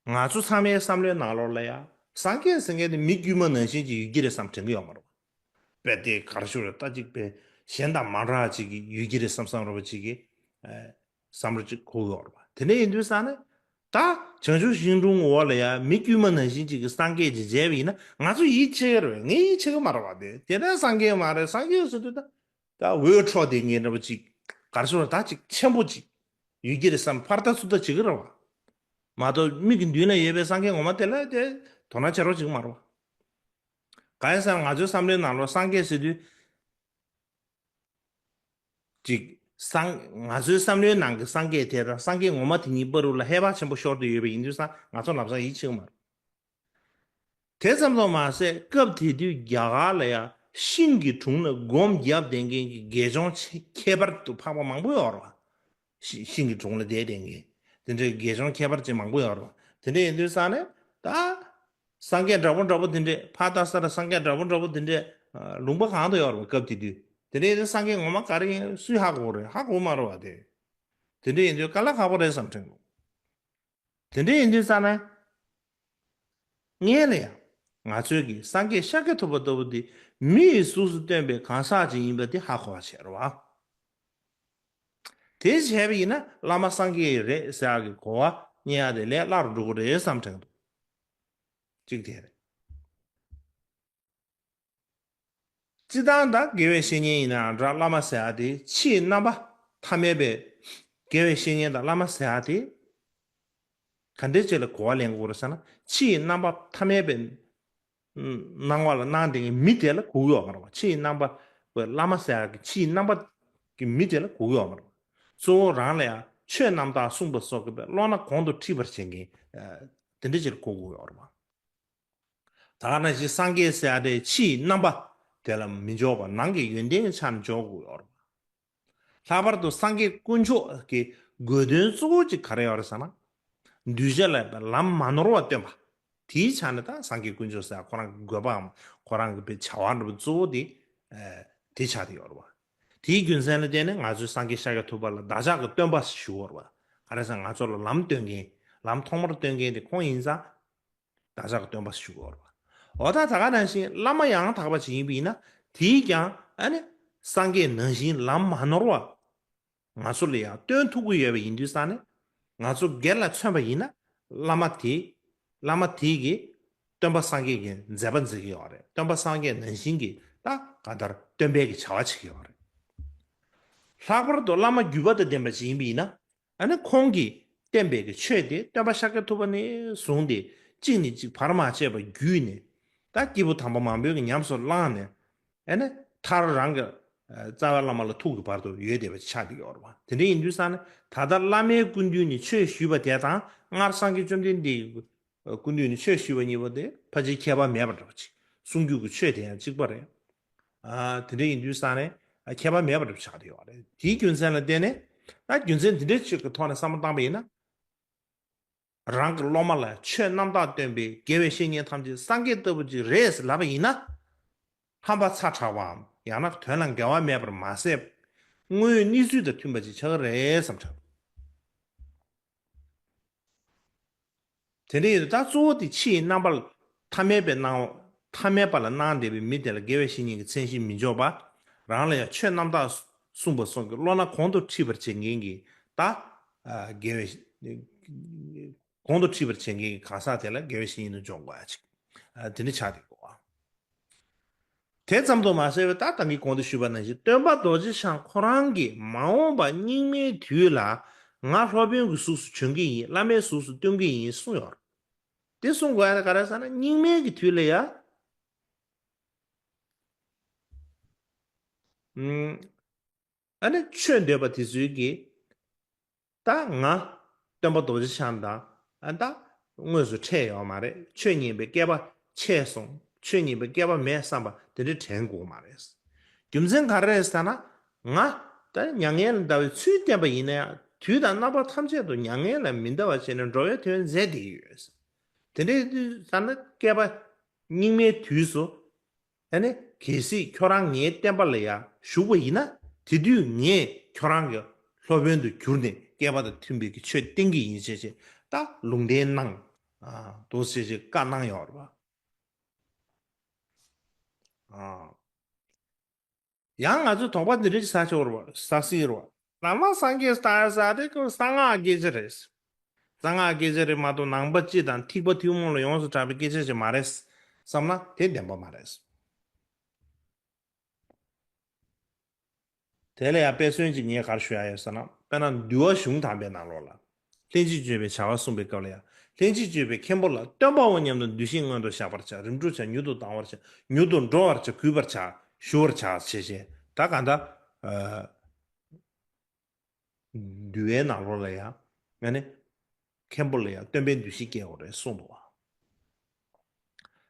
ང་ཚོ་ཚང་མའི་བསམ་བློའི་ནང་ལོགས་ལ་ཡ། སངས་རྒྱས་ཟེར་མཁན་དེ་མི་དཀྱུས་མ་ནང་བཞིན་ཅིག་ཡོད་ཀྱི་རེད་བསམ་དྲན་གྱི་ཡོད་མ་རེད་པ། དཔེ་དེ་ག་རེ་ཞུ་རེད། ད་ཅིག་དཔེ་གཞན་དང་མ་འདྲ་བ་ཅིག་ཡོད་ཀྱི་རེད་བསམ་བསམ་འདྲ་བ་ཅིག་གི་ཨ་བསམ་བློ་ཅིག་འཁོར་གྱི་ཡོད་རེད་པ། དེ་འདྲ་ཡིན་དུས་ཙང་ནས། ད་བྱང་ཆུབ་ཤིང་དྲུང་འོག་ལ་ཡ་མི་དཀྱུས་མ་ནང་བཞིན་ཅིག་གིས་སངས་རྒྱས་ཅིག་མཇལ་བ་ཡིན་ན་ང་ཚོ་ཡིད་ཆེས་ཀྱི་རེད། ངས་ཡིད་ཆེས་ཀྱི་མ་རེད་པ། དེ་དེ་འདྲ་སངས་རྒྱས་མ་རེད། སངས་རྒྱས་ཟེར་དུས་ད། ད་འོད་འཕྲོ་དེ་ངས་འདྲ་པོ་ཅིག་ག་རེ་ཟེར་ར། ད་ཅིག་ཆེན་པོ་ཅིག་ཡོད་ཀྱི་རེད་བསམ་ཕར་ལྟ་ཚུར་ལྟ་བྱེད་ཀྱི་རེད་པ། མ་གཏོགས་མིག་གི་མདུན་ན་ཡོད་པའི་སངས་རྒྱས་ངོ་མ་དེ་ལ་དེ་དོ་སྣང་བྱེད་རོགས་བྱེད་ཀྱི་མ་རེད་པ། གང་ཡིན་ཟེར་ན་ང་ཚོའི་བསམ་བློའི་ནང་ལོགས་སངས་རྒྱས་ཟེར་དུས། ཅིག་སངས། ང་ཚོའི་བསམ་བློའི་ནང་གི་སངས་རྒྱས་དེ་དང་སངས་རྒྱས་ངོ་མ་དེ་གཉིས་བར་དུ་ལ་ཧེ་བག་ཆེན་པོ་ཤོར་ཏེ་ཡོད་པ་ཡིན་དུས་ཙང་ང་ཚོ་ལམ་སང་ཡིད་ཆེས་ཀྱི་མ་རེད། དེ་ཙམ་དུ་མ་ཟད་སྐབས་དེ་དུས་རྒྱ་གར་ལ་ཡང་ཤིང་གི་དྲུང་ལ་སྒོམ་བརྒྱབ་བསྡད་མཁན་གྱི་དགེ་སྦྱོང་ཆེ་ཁྱད་པར་དུ་འཕགས་པ་མང་པོ་ཡོད་རེད་པ། ཤི་ཤིང་གི་དྲུང་ལ་བསྡད་བསྡད་མཁན་དེ་འདྲའི་དགེ་སྦྱོང་ཁྱད་པར་ཅན་མང་པོ་ཡོད་རེད་པ། དེ་འདྲ་ཡིན་དུས་ཙང་ནས་ད་སངས་རྒྱས་འདྲ་པོ་འདྲ་པོ་དེ་འདྲས་ཕར་ལྟ་ས་ལ་སངས་རྒྱས་འདྲ་པོ་འདྲ་པོ་དེ་འདྲས་ལུང་པ་གང་དུ་ཡོད་རེད་པ། སྐབས་དེ་དུས་དེ་འདྲ་ཡིན་དུས་སངས་རྒྱས་ངོ་མ་ག་རེ་ཡིན་སུས་ཧ་གོ་རེད། ཧ་གོ་མ་རེད་པ། དེ་དེ་འདྲ་ཡིན་དུས་དཀའ་ལས་ཁག་པོ་རེད་བསམ་དྲན་འདུག་དེ་འདྲ་ཡིན་དུས་ཙང་ན། སྔོན་ལ་ཡང་ང་ཚོས་ཀྱིས་སངས་རྒྱས་ཤཱཀྱ་ཐུབ་པ་ལྟ་བུ་འདི་མི་ཡི་གཟུགས་སུ་སྟོན་པའི་གང་ཟག་ཅིག་ཡིན་པ་འདི་ཧ་གོ་བ་བྱས་རེད་པ། དེ་བྱས་པ་ཡིན་ན་བླ་མ་སངས་རྒྱས་རེད་ཟེར་ཡག་གི་གོ་བ་རྙེད་ཡག་དེ་ལས་སླ་རུ་འགྲོ་གི་རེད་བསམ་དྲན་འདུག་གཅིག་དེ་རེད། སྤྱིར་བཏང་ད་དགེ་བའི་བཤེས་གཉེན་ཡིན་ནའང་འདྲ། བླ་མ་ཟེར་ཡག་དེ་ཕྱིའི་རྣམ་པ་ཐ་མལ་པའི། དགེ་བའི་བཤེས་གཉེན་དང་བླ་མ་ཟེར་ཡག་དེ་ག་འདྲས་ཅིག་ལ་གོ་བ་ལེན་དགོས་རེད་ཟེར་ན། ཕྱིའི་རྣམ་པ་ཐ་མལ་པའི་སྣང་བ་ལ་སྣང་བསྡད་མཁན་མི་དེ་ལ་གོ་གི་ཡོད་མ་རེད་པ། ཕྱིའི་རྣམ་པ་བླ་མ་ཟེར་ཡག་གི་ཕྱིའི་རྣམ་པ་གི་མི་དེ་ལ་གོ་གི་ཡོད་མ་རེད་པ། གཙོ་བོ་རང་ལ་ཡང་ཆོས་རྣམ་དག་གསུངས་པ་སོགས་ཀྱི་བློ་སྣ་གོང་དུ་འཁྲིད་པར་བྱེད་མཁན་དེ་འདྲ་ཅིག་ལ་གོ་གི་ཡོད་རེད་པ། ད་ག་ནང་བཞིན་སངས་རྒྱས་ཟེར་ཡ་དེ་ཕྱིའི་རྣམ་པ་དེ་ལ་མི་འཇོག་པར་ནང་གི་ཡོན་ཏན་གྱི་ཆ་ནས་འཇོག་དགོས་ཡོད་རེད། ལྷག་པར་དུ་སངས་རྒྱས་དཀོན་མཆོག་གི་དགོས་དོན་གཙོ་བོ་གཅིག་ག་རེ་ཡོད་རེད་ཟེར་ན། གདུལ་བྱ་ལ་ལམ་མ་ནོར་བ་སྟོན་པ། དེའི་ཆ་ནས་ད་སངས་རྒྱས་དཀོན་མཆོག་ཟེར་ཁོ་རང་གི་དགོས་པའམ་ཁོ་རང་གི་བྱ་བ་འདྲ་པོ་གཙོ་བོ་དེ་དེ་ཆགས་བསྡད་ཡོད་རེད་བ། དེའི་རྒྱུ་མཚན་ལ་བརྟེན་ནས་ང་ཚོས་སངས་རྒྱས་ཤཱཀྱ་ཐུབ་པ་ལ་བདག་ཅག་གི་སྟོན་པ་ཞུ་བ་རེད་བ། ག་རེ་ཟེར་ན་ང་ཚོ་ལ་ལམ་སྟོན་མཁན། ལམ་ཐོག་མར་སྟོན་མཁན་དེ་ཁོང་ཡིན་ཙང་། བདག་ཅག་གི་སྟོན་པ་ཞུ་དགོས་རེད་བ། འོ་ད་ད་ག་ནང་བཞིན་བླ་མ་ཡང་དག་པ་ཅིག་ཡིན་པ་ཡིན་ན། དེས་ཀྱང་ཨ་ནི་སངས་རྒྱས་ནང་བཞིན་ལམ་མ་ནོར་བ་ང་ཚོ་ལ་ཡང་སྟོན་ཐུབ་ཀྱི་ཡོད་པ་ཡིན་དུས་ཙང་ནས། ང་ཚོ་སྒེར་ལ་མཚོན་པ་ཡིན་ན། བླ་མ་དེ། བླ་མ་དེ་གིས་སྟོན་པ་སངས་རྒྱས་ཀྱི་མཛད་པ་མཛད་ཀྱི་ཡོད་རེད། སྟོན་པ་སངས་རྒྱས་ནང་བཞིན་གྱི་ད་གང་ལྟར་སྟོན་པའི་གི་བྱ་བ་བྱེད་ཀྱི་ཡོད་རེད། ལྷག་པར་དུ་བླ་མ་བརྒྱུད་པ་དང་ལྡན་པ་ཅིག་ཡིན་པ་ཡིན་ན། ཨ་ནི་ཁོང་གིས་བསྟན་པའི་གི་ཆོས་དེ་སྟོན་པ་ཤཱཀྱ་ཐུབ་པ་ནས་བཟུང་སྟེ་གཅིག་ནས་གཅིག་བར་མ་ཆད་པར་བརྒྱུད་ནས། ད་སྐྱེས་བུ་དམ་པ་མང་པོའི་གི་ཉམས་སུ་བླངས་ནས། ཨ་ནི་མཐར་རང་གི་རྩ་བའི་བླ་མ་ལ་ཐུག་གི་བར་དུ་ཡོད་བསྡད་པ་ཆགས་བསྡད་ཡོད་རེད་བ། དེ་འདྲ་ཡིན་དུས་ཙང་ནས་ད་ལྟ་བླ་མའི་སྐུ་མདུན་ནས་ཆོས་ཞུས་པ་དེ་དང་སྔར་སངས་རྒྱས་བཅོམ་ལྡན་འདས་ཀྱི་སྐུ་མདུན་ནས་ཆོས་ཞུས་པ་གཉིས་པོ་དེ་ཕལ་ཆེར་ཁྱད་པར་མེད་པ་འདྲ་པོ་ཅིག་གསུང་རྒྱུ་གི་ཆོས་དེ་ཡང་གཅིག་པ་རེད། ཨ། དེ་འདྲ་ཡིན་དུས་ཙང་ནས་ཨ་ཁྱད་པར་མེད་པ་འདྲ་པོ་ཆགས་བསྡད་ཡོད་རེད། དེའི་རྒྱུ་མཚན་ལ་བརྟེན་ནས། ད་རྒྱུ་མཚན་དེ་འདྲ་ཅིག་གི་ཐོག་ནས་བསམ་བློ་བཏང་པ་ཡིན་ན། རང་གི་སློབ་མ་ལ་ཆོས་རྣམ་དག་སྟོན་པའི་དགེ་བའི་བཤེས་གཉེན་ཐམས་ཅད་སངས་རྒྱས་ལྟ་བུ་ཅིག་རེད་ཟེར་ལབ་པ་ཡིན་ན། ཧམ་པ་ཚ་དྲགས་པའམ་ཡང་ན་དོན་ལ་འགལ་བ་མེད་པར་མ་ཟད། དངོས་ཡོད་གནས་ཚུལ་དང་མཐུན་པ་ཅིག་ཆགས་ཀྱི་རེད་བསམ་དྲན། དེ་འདྲ་ཡིན་དུས་ད་གཙོ་བོ་དེ་ཕྱིའི་རྣམ་པ་ལ་ཐ་མལ་པའི་སྣང་བ། ཐ་མལ་པ་ལ་སྣང་བསྡད་པའི་མི་དེ་ལ་དགེ་བའི་བཤེས་གཉེན་གྱི་མཚན་གཞི་མི་འཇོག་པ། རང་ལ་ཡང་ཆོས་རྣམ་དག་གསུངས་པ་སོགས་ཀྱི་བློ་སྣ་གོང་དུ་འཁྲིད་པར་བྱེད་མཁན་གྱི་ད། ཨ། དགེ་བའི། གོང་དུ་འཁྲིད་པར་བྱེད་མཁན་གྱི་གང་ཟག་དེ་ལ་དགེ་བའི་བཤེས་གཉེན་དུ་འཇོག་དགོས་ཡ་ཅིག་ཨ། དེ་འདྲ་ཆགས་བསྡད་དགོས། དེ་ཙམ་དུ་མ་ཟད་པའི་ད་ལྟ་གིན་གོང་དུ་ཞུས་པ་ནང་བཞིན་སྟོན་པ་རྡོ་རྗེ་འཆང་ཁོ་རང་གིས་མ་འོངས་པ་སྙིགས་མའི་དུས་ལ་ང་སློབ་དཔོན་གྱི་གཟུགས་སུ་བྱོན་གྱི་ཡིན། བླ་མའི་གཟུགས་སུ་སྟོན་གྱི་ཡིན་གསུངས་ཡོད་རེད། དེ་གསུང་དགོས་ཡ་དེ་ག་རེ་ཟེར་ན་སྙིགས་མའི་གི་དུས་ལ་ཡ། ཨ་ནི་ཆོས་འདོད་པ་དེ་ཚོའི་གི། ད་ང་སྟོན་པ་རྡོ་རྗེ་འཆང་དང་ཨ་ད་དངོས་སུ་འཕྲད་ཡོད་མ་རེད། ཆོས་ཉན་པའི་སྐལ་པ་ཆད་སོང་། ཆོས་ཉན་པའི་སྐལ་པ་མེད་བསམ་པ་དེ་འདྲ་དྲན་དགོས་མ་རེད། རྒྱུ་མཚན་ག་རེ་རེད་ཟེར་ན། ང་ད་མྱ་ངན་ལས་འདའ་བའི་ཚུལ་བསྟན་པ་ཡིན་ན་ཡང་དུས་དང་རྣམ་པ་ཐམས་ཅད་དུ་མྱ་ངན་ལས་མི་འདའ་བ་བྱས་ནས་འགྲོ་བའི་དོན་མཛད་བསྡད་ཀྱི་ཡོད། དེ་འདྲའི་དུས་ཙ་ན་སྐལ་པ་སྙིགས་མའི་དུས་སུ། ཨ་ནི་གལ་སྲིད་ཁྱོད་རང་ངའི་བསྟན་པ་ལ་ཡང་ཞུགས་པ་ཡིན་ན། དེ་དུས་ངས་ཁྱོད་རང་གི་སློབ་དཔོན་དུ་གྱུར་ནས་བསྐལ་པ་དང་མཐུན་པའི་གི་ཆོས་བསྟན་གྱི་ཡིན་ཞེས་བྱས་ད་ལུང་བསྟན་གནང་། ཨ། འདུག་ཞེས་བྱས་བཀའ་གནང་ཡོད་རེད་པ། ཨ། ཡང་ང་ཚོས་དོགས་པ་འདི་འདྲ་ཞིག་ཟ་ཆོག་རེད་པ། ཟ་སྲིད་རེད་པ། བླ་མ་སངས་རྒྱས་ལྟ་ས་དེ་ཀོ་གསང་སྔགས་སྐད་ཆ་རེད། གསང་སྔགས་སྐད་ཆ་རེད་མ་གཏོགས་ནང་པ་སྤྱི་དང་ཐེག་པ་ཐུན་མོང་ལ་ཡོངས་སུ་གྲགས་པའི་སྐད་ཆ་ཞིག་མ་རེད་བསམ་ན་དེ་བདེན་པ་མ་རེད། དེ་ལ་ཡང་དཔེ་མཚོན་གཅིག་ངས་ག་རེ་ཞུ་ཡ་ཡོད་ཟེར་ན། དཔེར་ན་འདུལ་བ་གཞུང་དམ་པའི་ནང་ལོགས་ལ། ལྷན་ཅིག་སྤྱོད་པའི་བྱ་བ་གསུངས་པའི་སྐབས་ལ་ཡང་། ལྷན་ཅིག་སྤྱོད་པའི་མཁན་པོ་ལ་སྟོན་པའོ་སྙམ་དུ་འདུ་ཤེས་མངོན་དུ་བཞག་པར་བྱ། རིམ་གྲོ་བྱ། མྱུར་དུ་ལྡང་བར་བྱ། མྱུར་དུ་འགྲོ་བར་བྱ། གུས་པར་བྱ། ཞུ་བར་བྱ་ཞེས་བྱས། ད་ག་འདྲ། ཨ། འདུལ་བའི་ནང་ལོགས་ལ་ཡང་། ཨ་ནི། མཁན་པོ་ལ་ཡང་སྟོན་པའི་འདུ་ཤེས་སྐྱེ་དགོས་རེད་གསུངས་འདུག་བ།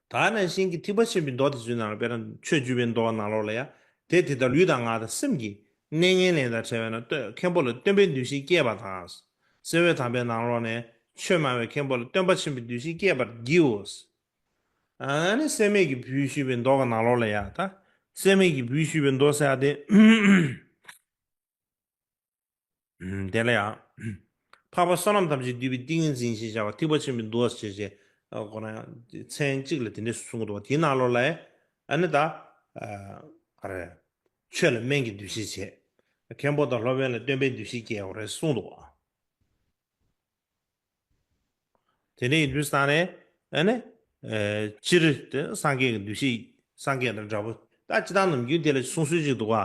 ད་ནང་བཞིན་གྱི་ཐེག་པ་ཆེན་པོའི་མདོ་དེ་ཚོའི་ནང་ལ། དཔེར་ན་ཆོས་བརྒྱུད་པའི་མདོ་ནང་ལོགས་ལ་ཡང་། དེ་དེ་ལྟར་ལུས་དང་ངག་དང་སེམས་ཀྱི་གནས་ངན་ལེན་དང་བྲལ་བས་ན། སྟོན། མཁན་པོ་ལ་སྟོན་པའི་འདུ་ཤེས་སྐྱེས་པ་དང་། གསེར་འོད་དམ་པའི་ནང་ལོགས་ནས། ཆོས་སྨྲ་བའི་མཁན་པོ་ལ་སྟོན་པ་ཆེན་པོའི་འདུ་ཤེས་སྐྱེས་པར་བགྱིའོ། ཨ་ནི་སྲེད་མེད་ཀྱི་བུས་ཞུས་པའི་མདོ་གི་ནང་ལོགས་ལ་ཡང་། ད་སྲེད་མེད་ཀྱི་བུས་ཞུས་པའི་མདོ་ཟེར་ཡ་དེ། དེ་ལ་ཡང་། འཕགས་པ་བསོད་ནམས་ཐམས་ཅད་འདུས་པའི་ཏིང་ངེ་འཛིན་ཞེས་བྱ་བ། ཐེག་པ་ཆེན་པོའི་མདོ་ཞེས་བྱས། ཁོ་རང་མཚན་གཅིག་ལ་དེ་འདྲ་གསུང་གི་འདུག་བ། དེའི་ནང་ལོགས་ལ། ཨ་ནི་ད། ཨ། ག་རེ། ཆོས་ལ་སྨན་གྱི་འདུ་ཤེས་བྱས། མཁན་པོ་དང་སློབ་དཔོན་ལ་སྟོན་པའི་འདུ་ཤེས་སྐྱེ་དགོས་རེད་གསུངས་འདུག་བ། དེ་འདྲ་ཡིན་དུས་ཙང་ནས། ཨ་ནི། ཨེ། སྤྱིར་དེ་སངས་རྒྱས་ཀྱི་འདུ་ཤེས། སངས་རྒྱས་དང་འདྲ་པོ། ད་སྤྱིར་བཏང་ནམ་རྒྱུན་དེ་ལ་གསུང་སྲོལ་ཅིག་འདུག་ག་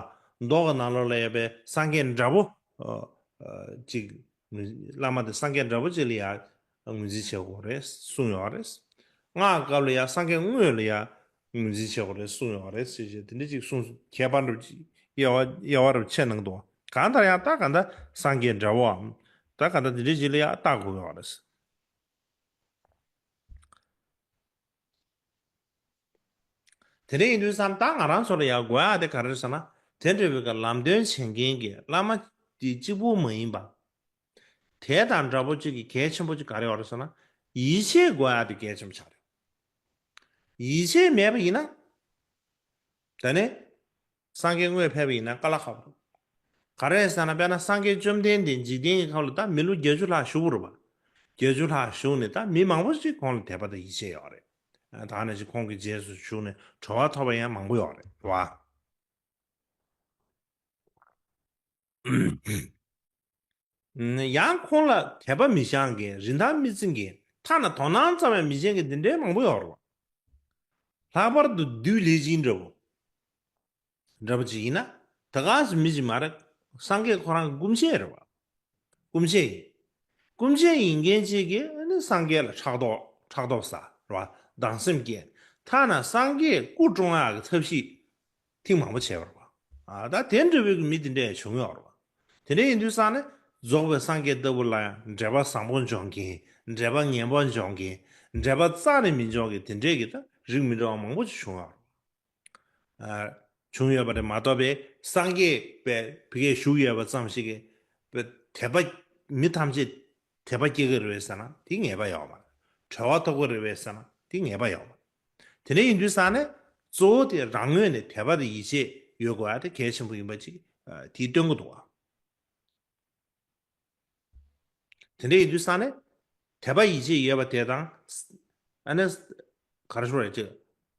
མདོ་གི་ནང་ལོགས་ལ་ཡོད་པའི་སངས་རྒྱས་འདྲ་པོ། ཨ། ཨ། ཅིག་བླ་མ་དེ་སངས་རྒྱས་འདྲ་པོ་ཅིག་ལ་ཡང་ངོས་འཛིན་བྱེད་དགོས་རེད་གསུངས་ཡོད་རེད། སྔགས་སྐབས་ལ་ཡང་སངས་རྒྱས་དངོས་ལ་ཡང་ངོས་འཛིན་བྱེད་དགོས་རེད་གསུངས་ཡོད་རེད་ཟེར་བྱས། དེ་འདྲ་ཅིག་གསུངས། ཁྱད་པར་འདྲ་པོ་ཅིག་དབྱེ་བ། དབྱེ་བ་འདྲ་པོ་ཕྱེ་གནང་འདུག་གང་ལྟར་ཡང་ད་གང་ལྟར་སངས་རྒྱས་འདྲ་པོའམ། ད་གང་ལྟར་དེ་འདྲ་ཅིག་ལ་ཡང་བལྟ་དགོས་ཡོད་རེད། དེ་འདྲ་ཡིན་དུས་ཙམ་ད་ང་རང་ཚོ་ལ་ཡང་དགོས་ཡ་དེ་ག་རེ་རེད་ཟེར་ན། དེ་འདྲ་བའི་གི་ལམ་སྟོན་བྱེད་མཁན་གྱི་བླ་མ་དེ་གཅིག་པུ་མ་ཡིན་པ། དེ་དང་འདྲ་པོ་གཅིག་གི་གལ་ཆེན་པོ་གཅིག་ག་རེ་ཡོད་རེད་ཟེར་ན། ཡིད་ཆེས་དགོས་ཡ་དེ་གལ་ཆེན་པོ་ཆགས་རེད། ཡིད་ཆེས་མེད་པ་ཡིན་ན། ད་ནི། སངས་རྒྱས་དངོས་ཕེབས་པ་ཡིན་ན་དཀའ་ལས་ཁག་པོ་འདུག་ག་རེ་ཟེར་ན། དཔེར་ན་སངས་རྒྱས་བཅོམ་ལྡན་འདས་འཇིག་རྟེན་གྱི་ཁམས་ལ་ད་མི་ལོ་བརྒྱད་ཅུ་ལྷག་བཞུགས་པ་རེད་པ། བརྒྱད་ཅུ་ལྷག་བཞུགས་ནས་ད་མི་མང་པོ་ཞིག་ཁོང་ལ་དད་པ་དང་ཡིད་ཆེས་ཡོད་རེད། ད་ནང་བཞིན་ཁོང་གི་རྗེས་སུ་ཞུགས་ནས་གྲོལ་བ་ཐོབ་པ་ཡང་མང་པོ་ཡོད་རེད་པ། ཡང་ཁོང་ལ་དད་པ་མི་འཆང་མཁན། རིན་ཐང་མི་བརྩི་མཁན། ཐ་ན་དོ་སྣང་ཙམ་ཡང་མི་བྱེད་མཁན་དེ་འདྲའི་མང་པོ་ཡོད་རེད་པ། ལྷག་པར་དུ་བདུད་ལས་ཅན་འདྲ་པོ། འདྲ་པོ་ཅིག་ཡིན་ན། ད་ག་སེ་མི་ཅིག་མ་རེད། སངས་རྒྱས་ཁོ་རང་གི་སྐུ་མཆེད་རེད་པ། སྐུ་མཆེད་ཡིན། སྐུ་མཆེད་ཡིན་མཁན་ཅིག་གིས་ཨ་ནི་སངས་རྒྱས་ལ་ཕྲག་དོག་ཕྲག་དོག་ཟ་རེད་པ། སྡང་སེམས་སྐྱེ། ཐ་ན་སངས་རྒྱས་སྐུ་བཀྲོངས་ཡག་གི་ཐབས་ཤེས་ཐེངས་མང་པོ་བྱས་པ་རེད་པ། ཨ་ད་དེ་འདྲ་བའི་གི་མི་དེ་འདྲ་ཡང་བྱུང་ཡོད་རེད་པ། དེ་འདྲ་ཡིན་དུས་ཙང་ནས་རྫོགས་པའི་སངས་རྒྱས་ལྟ་བུ་ལ་ཡང་འགྲེལ་པ་བཟང་པོ་འཇོག་མཁན། འགྲེལ་པ་ངན་པ་འཇོག་མཁན། འགྲེལ་པ་རྩ་ནས་མི་འཇོག་མཁན་དེ་འདྲས་ཀྱི་ད་རིགས་མི་འདྲ་བ་མང་པོ་ཅིག་བྱུང་ཡོད་རེད། ཨ། བྱུང་ཡོད་པ་རེད་མ་གཏོགས་པའི་སངས་རྒྱས་པའི་བི་གས་བཞུགས་ཡོད་པ་ཙམ་ཞིག་གིས་པའི་དད་པ། མི་ཐམས་ཅད་དད་པ་སྐྱེ་གི་རེད་པས་ཟེར་ན་དེ་ངེས་པ་ཡོད་མ་རེད། གྲོལ་བ་ཐོབ་ཀྱི་རེད་པས་ཟེར་ན་དེ་ངེས་པ་ཡོད་མ་རེད། དེ་འདྲ་ཡིན་དུས་ཙང་ནས་གཙོ་བོ་དེ་རང་ངོས་ནས་དད་པ་དང་ཡིད་ཆེས་ཡོད་དགོས་ཡ་དེ་གལ་ཆེན་པོ་ཡིན་པ་ཅིག་ཨ། དེས་སྟོན་གྱི་འདུག་བ། དེ་འདྲ་ཡིན་དུས་ཙང་ནས། དད་པ་ཡིད་ཆེས་ཡོད་པ་དེ་དང་། ཨ་ནི། ག་རེ་ཞུ་རེད་ཅེ།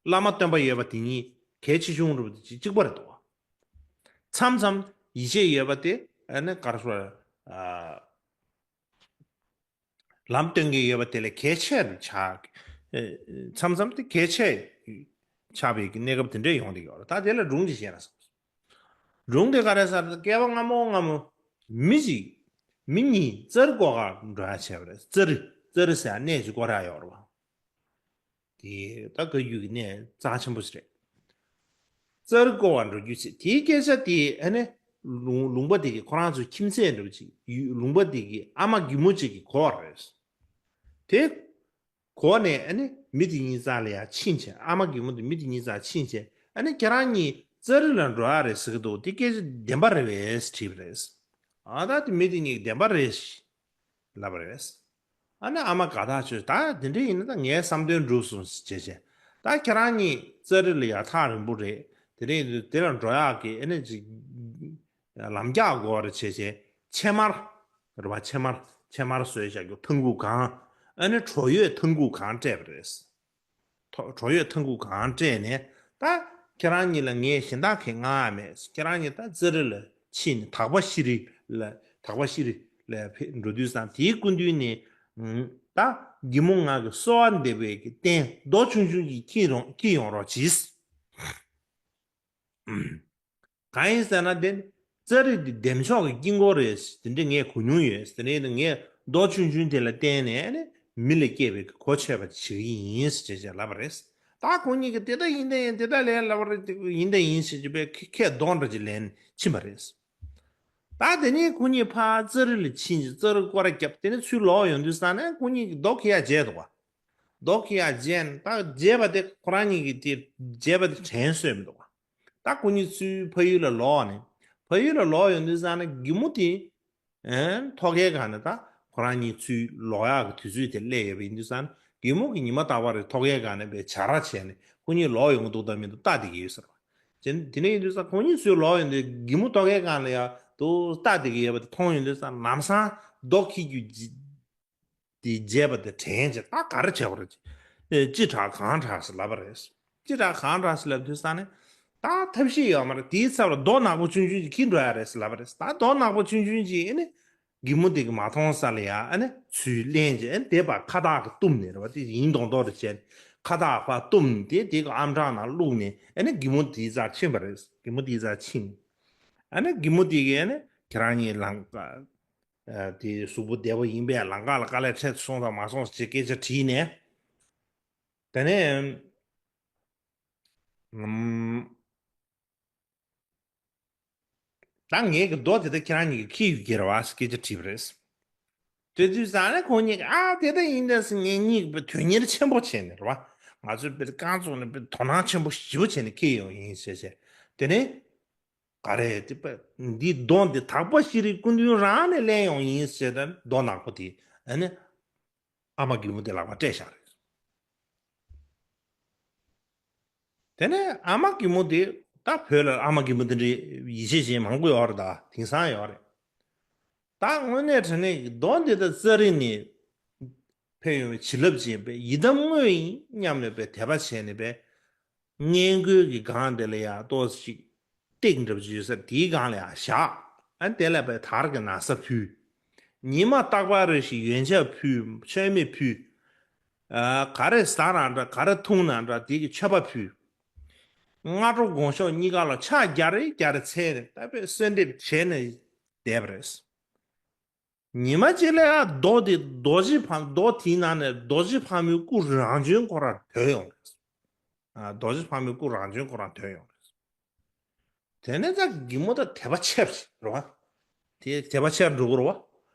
བླ་མ་སྟོན་པ་ཡོད་པ་དེ་གཉིས་གལ་ཆེ་ཆུང་རུ་གཅིག་གཅིག་པ་རེད་འདུག་མཚམས་མཚམས་ཡིད་ཆེས་ཡོད་པ་དེ་ཨ་ནི་ག་རེ་ཞུ་རེད། ཨ། ལམ་སྟོན་མཁན་ཡོད་པ་དེ་ལས་གལ་ཆེ་རུ་ཆགས། ཨ། མཚམས་མཚམས་དེ་གལ་ཆེ་ཆགས་པའི་གི་གནས་སྐབས་དེ་འདྲས་ཡོང་གི་ཡོད་རེད། ད་དེ་ལ་སྒྲུང་ཅིག་བཤད་ན་བསམ། སྒྲུང་དེ་ག་རེ་ཟེར་ན། སྐྱེ་བ་སྔ་མོ་སྔ་མོ། མི་ཞིག་མི་གཉིས་རྩྭ་རི་བརྐོ་གར་འགྲོ་ཡ་བྱས་པ་རེད། རྩྭ་རི། རྩྭ་རི་ཟེར་ཡ་གནས་ཅིག་བརྐོ་ཡ་ཡོད་རེད་པ། དེ་ད་བཀའ་བརྒྱུད་ཀྱི་གནས་རྩ་ཆེན་པོ་ཞིག་རེད། རྩྭ་རི་བརྐོ་བར་འགྲོ་རྒྱུ་བྱས། དེའི་སྐད་ཆ་དེ་ཨ་ནི་ལུང་ལུང་པ་དེ་གི་ཁོ་རང་ཚོའི་ཁྱིམ་མཚེས་འདྲ་པོ་ཅིག་ཡུལ་ལུང་པ་དེ་གི་ཨ་མ་རྒན་མོ་ཅིག་གིས་གོ་བ་རེད། དེ་གོ་ནས་ཨ་ནི་མི་དེ་གཉིས་རྩ་ལ་ཡ་ཕྱིན་བྱས། ཨ་མ་རྒན་མོ་དེ་མི་དེ་གཉིས་རྩ་ཕྱིན་བྱས། ཨ་ནི་ཁྱེད་རང་གཉིས་རྩྭ་རི་ལ་འགྲོ་ཡ་རེད་ཟེར་གི་འདུག་དེ་སྐད་ཆ་བདེན་པ་རེད་པས་དྲིས་པ་རེད། ཨ་ད་དེ་མི་དེ་གཉིས་བདེན་པ་རེད། ལབ་པ་རེད། ཨ་ནི་ཨ་མ་དགའ་ཐག་ཆོད། ད་དེ་འདྲ་ཡིན་ན་ད་ངའི་བསམ་དོན་འགྲུབ་སོང་ཟེར་བྱས་བྱས། ད་ཁྱེད་རང་གཉིས་རྩྭ་རི་ལ་ཡ་ཐག་རིང་པོ་རེད། དེ་རིང་དེ་ལ་འགྲོ་ཡག་གི་ཨ་ནི་ཅིག་ལམ་རྒྱག་དགོས་རེད་བྱས་བྱས། ཕྱེ་མར། རེད་པ། ཕྱེ་མར། ཕྱེ་མར་བཟོས་བཞག་རྒྱུ་ཐང་ཁུག་གང་། ཨ་ནི་གྲོ་ཡོས་ཐང་ཁུག་གང་སྤྲད་པ་རེད། ཐོ་གྲོ་ཡོས་ཐང་ཁུག་གང་སྤྲད་ནས། ད་ཁྱེད་རང་གཉིས་ལ་ངས་གཞན་དག་གིས་མངགས་ཡ་མེད། ཁྱེད་རང་གཉིས་ད་རྩྭ་རི་ལ་ཕྱིན་ནས་དག་པ་ཤྲཱི་ལ། དག་པ་ཤྲཱི་ལ་ཕེ་འགྲོ་དུས་ཙང་དེའི་སྐུ་མདུན་ནས། ད་རྒན་མོ་ང་གི་གསོལ་བ་འདེབས་པའི་གི་རྟེན་རྡོ་ཆུང་ཆུང་ཅིག་འཁྱེར་ཡོང་འཁྱེར་ཡོང་རོགས་གྱིས། གང་ཡིན་ཟེར་ན། དེ་རྩྭ་རི་འདི་བདེ་མཆོག་གི་དཀྱིལ་འཁོར་རེད། དེ་འདྲ་ངས་གོ་མྱོང་ཡོད། དེ་ནས་ངས་རྡོ་ཆུང་ཆུང་དེ་ལ་བརྟེན་ནས་ནི་མི་ལ་སྐྱེས་པའི་གོ་ཆོད་པ་བྱེད་ཀྱི་ཡིན་ཟེར་བྱས་ལབ་པ་རེད། ད་ཁོང་གཉིས་ཀྱིས་དེ་ལྟ་ཡིན་ད་ཡིན། དེ་ལྟ་ལས་ལབ་པ་རེད། ཡིན་ད་ཡིན་ཟེར་གྱི་པའི་ཁ་ཁ་རྡུང་འདྲ་ཅིག་ལེན་ཕྱིན་པ་རེད། ད་དེ་ནས་ཁོང་གཉིས་ཕར་རྩྭ་རི་ལ་ཕྱིན་ཅིང་རྩྭ་རི་སྐོར་ར་བརྒྱབ། དེ་ནས་ཚུར་ལོག་ཡོང་དུས་ཙང་ནས་ཁོང་གཉིས་ཀྱིས་རྡོ་ཁྱེར་ཡ་བརྗེད་འདུག་པ། རྡོ་ཁྱེར་ཡ་བརྗེད་ནས། ད་བརྗེད་པ་དེ་ཁོ་རང་གཉིས་ཀྱིས་དེ་བརྗེད་པ་དེ་དྲན་སོས་མི་འདུག་པ། ད་ཁོ་གཉིས་ཚུར་ཕ་ཡུལ་ལ་ལོག་ནས། ཕ་ཡུལ་ལ་ལོག་ཡོང་དུས་ཙང་ནས་རྒན་མོ་དེ། ཨན། ཐོག་ཁའི་སྒང་ནས་ད་ཁོ་རང་གཉིས་ཚུར་ལོག་ཡག་གི་དུས་ཚོད་དེ་སླེབས་ཡོད་པ་ཡིན་དུས་ཙང་ནས། རྒན་མོ་གིས་ཉི་མ་རྟག་པར་ཐོག་ཁའི་སྒང་ནས་པའི་བྱ་ར་བྱས་ནས་ཁོ་གཉིས་ལོག་ཡོང་གི་འདུག་དང་མི་འདུག་ལྟ་བསྡད་ཀྱི་ཡོད་ཟེར་བ། དེ་དེ་འདྲ་ཡིན་དུས་ཙང་ཁོ་གཉིས་ཚུར་ལོག་ཡོང་དུས་རྒན་མོ་ཐོག་ཁའི་སྒང་ལ་ཡ་འདུག་ལྟ་བསྡད་ཀྱི་ཡོད་པ་དེ་མཐོང་ཡོང་དུས་ཙང་ལམ་སང་རྡོ་ཁྱེར་རྒྱུ་དེ་བརྗེད་པ་དེ་དྲན་བྱས། ད་ག་རེ་བྱས་པ་རེད། ཨེ། ཅི་དྲག་གང་དྲག་ཟེར་ལབ་པ་རེད། ཅི་དྲག་གང་དྲག་ཟེར་ལབ་དུས་ཙང་ནས། ད་ཐབས་ཤེས་ཡོད་མ་རེད། དེའི་ཚབ་ལ་རྡོ་ནག་པོ་ཆུང་ཆུང་ཅིག་འཁྱེར་འགྲོ་ཡ་རེད་ཟེར་ལབ་པ་རེད། ད་རྡོ་ནག་པོ་ཆུང་ཆུང་ཅིག་ཨ་ནི་རྒན་མོ་དེ་གིས་མ་མཐོང་ས་ལ་ཡ་ཨ་ནི་ཚུར་ལེན་བྱས། ཨ་ནི་དེ་ཕར་ཁ་བཏགས་ཀྱིས་བཏུམས་ནས། རེད་པ། དེ་ཡིན་མདོག་མདོག་རེ་བྱས་ནས་ཁ་བཏགས་ཕར་བཏུམས་ནས། དེ་དེ་གི་ཨམ་ཕྲག་ནང་བླུགས་ནས་ཨ་ནི་རྒན་མོ་དེའི་རྩར་ཕྱིན་པ་རེད། རྒན་མོ་དེའི་རྩར་ཕྱིན། ཨ་ནི་རྒན་མོ་དེ་གིས་ཨ་ནི་ཁྱེད་རང་གཉིས་ལམ། ཨ། དེ་གཟུགས་པོ་བདེ་པོ་ཡིན་པས་ལམ་ཁ་ལ་དཀའ་ལས་འཕྲད་སོང་དང་མ་སོང་ཞེས་སྐད་ཆ་དྲིས་ནས། དེ་ནས། ཨམ། ད་ངས་ཀྱི་རྡོ་དེ་ད་ཁྱེད་རང་གཉིས་ཀྱིས་འཁྱེར་ཡོད་ཀྱི་རེད་པ་ཟེར་སྐད་ཆ་དྲིས་པ་རེད། དེ་དུས་ཙང་ནས་ཁོང་གཉིས་ཀྱིས། ཨ། དེ་ལྟ་ཡིན་ད་ཟེར། ངེད་གཉིས་ཀྱིས་དོན་གཉེར་ཆེན་པོ་བྱས་ནས། རེད་པ། ང་ཚོས་དཔེ་རྐང་བཙུགས་ནས་དཔེ་དོ་སྣང་ཆེན་པོ་ཞེ་པོ་བྱས་ནས་འཁྱེར་ཡོང་ཡིན་ཟེར་བྱས། དེ་ནས་ག་རེ་དེ་དཔེ་འདི་རྡོ་འདི་དག་པ་ཤེས་རིག་སྐུ་མདུན་རང་ནས་ལེན་ཡོང་ཡིན་ཟེར་ད་རྡོ་ནག་པོ་དེ་ཨ་ནི་ཨ་མ་རྒན་མོ་དེ་ལག་པ་སྤྲད་བཞག་རེད། དེ་ནས་ཨ་མ་རྒན་མོ་དེ་ད་བོད་ལ་ཨ་མ་རྒན་མོ་དེ་འདྲའི་ཡིད་ཆེས་ཅན་མང་པོ་ཡོད་རེད། ད་དེང་སང་ཡོད་རེད། ད་དངོས་གནས་དྲང་གནས་ཀྱི་རྡོ་འདི་ད་ཙཱ་རི་ནས་ཕེབས་ཡོང་བའི་བྱིན་རླབས་ཅན་པས་ཡི་དམ་དངོས་ཡིན་སྙམ་ནས་པའི་དད་པ་བྱས་ནས་པའི་སྔས་མགོའི་གི་སྒང་དེ་ལ་ཡང་ཏོག་ཙམ་ཅིག་སྟེགས་འདྲ་པོ་ཅིག་ཡོད་ས་དེའི་སྒང་ལ་ཡང་བཞག་ཨ་དེ་ལ་པའི་དར་གྱི་ན་བཟའ་ཕུལ། ཉི་མ་རྟག་པར་རེ་ཞིག་ཡོན་ཆབ་ཕུལ། མཆོད་མེ་ཕུལ། ཨ་ག་རེ་ཟ་ན་འདྲ་ག་རེ་འཐུང་ན་འདྲ་དེ་གི་མཆོད་པ་ཕུལ། སྔ་དྲོ་དགོང་ཞོགས་གཉིས་ཀ་ལ་ཕྱག་རྒྱ་རེ་རྒྱ་རེ་འཚལ་ནས་ད་པའི་གསོལ་འདེབས་བྱས་ནས་བསྡད་པ་རེད། ཉི་མ་གཅིག་ལ་ཡང་རྡོ་དེ་རྡོ་རྗེ་ཕག་རྡོ་དེའི་ནང་ནས་རྡོ་རྗེ་ཕག་མོའི་སྐུ་རང་བྱོན་ཁོ་རང་ཐོན་ཡོང་རེད། ཨ་རྡོ་རྗེ་ཕག་མོའི་སྐུ་རང་བྱོན་ཁོ་རང་ཐོན་ཡོང་རེད། དེ་ནས་ད་རྒན་མོ་ད་དད་པ་ཆེར་རེད་བ། དེ་དད་པ་ཆེར་འགྲོ་གི་རེད་བ།